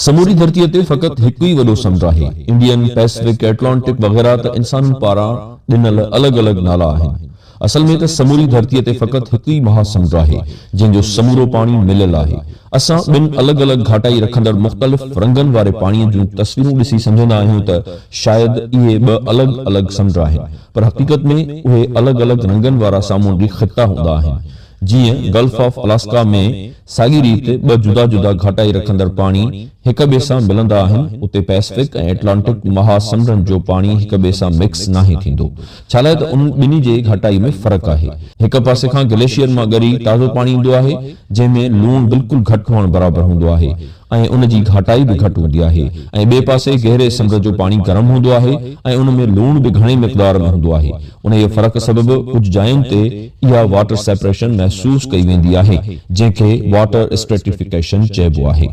سموري ڌرتيء تي فقط هڪ ئي وڏو سمنڊ آهي. انڊين، پئسفڪ، ائٽلانٽڪ وغيره ته انسانن پاران ڏنل الڳ الڳ نالا آهن. اصل ۾ ته سموري ڌرتيء تي فقط هڪ ئي مها سمنڊ آهي، جنهن جو سمورو پاڻي مليل آهي. اسان ٻن الڳ الڳ گهاٽائي رکندڙ مختلف رنگن واري پاڻيء جون تصويرون ڏسي سمجهندا آهيون ته شايد اهي ٻه الڳ الڳ سمنڊ آهن، پر حقيقت ۾ اهي الڳ الڳ رنگن وارا سامونڊي خطا هوندا آهن. جيئن گلف آف الاسڪا ۾ ساڳي ريت ٻه جدا جدا گهاٽائي رکندڙ پاڻي هڪ ٻئي سان ملندا آهن، اتي پئسفڪ ۽ ائٽلانٽڪ مها سمنڊن جو پاڻي هڪ ٻئي سان مڪس ناهي ٿيندو، ڇالاء ته انهن ٻنهي جي گهاٽائي ۾ فرق آهي. هڪ پاسي کان گليشيئر مان ڳري تازو پاڻي ايندو آهي، جنهن ۾ لوڻ بلڪل گهٽ هئڻ برابر هوندو آهي ۽ ان جي گهاٽائي به گهٽ هوندي آهي ۽ ٻئي پاسي گهري سمنڊ جو پاڻي گرم هوندو آهي ۽ ان ۾ لوڻ به گهڻي مقدار ۾ هوندو آهي. انهيء فرق سبب ڪجهه جاين تي اها واٽر سيپريشن محسوس ڪئي ويندي آهي، جنهن کي واٽر اسٽريٽيفڪيشن چئبو آهي.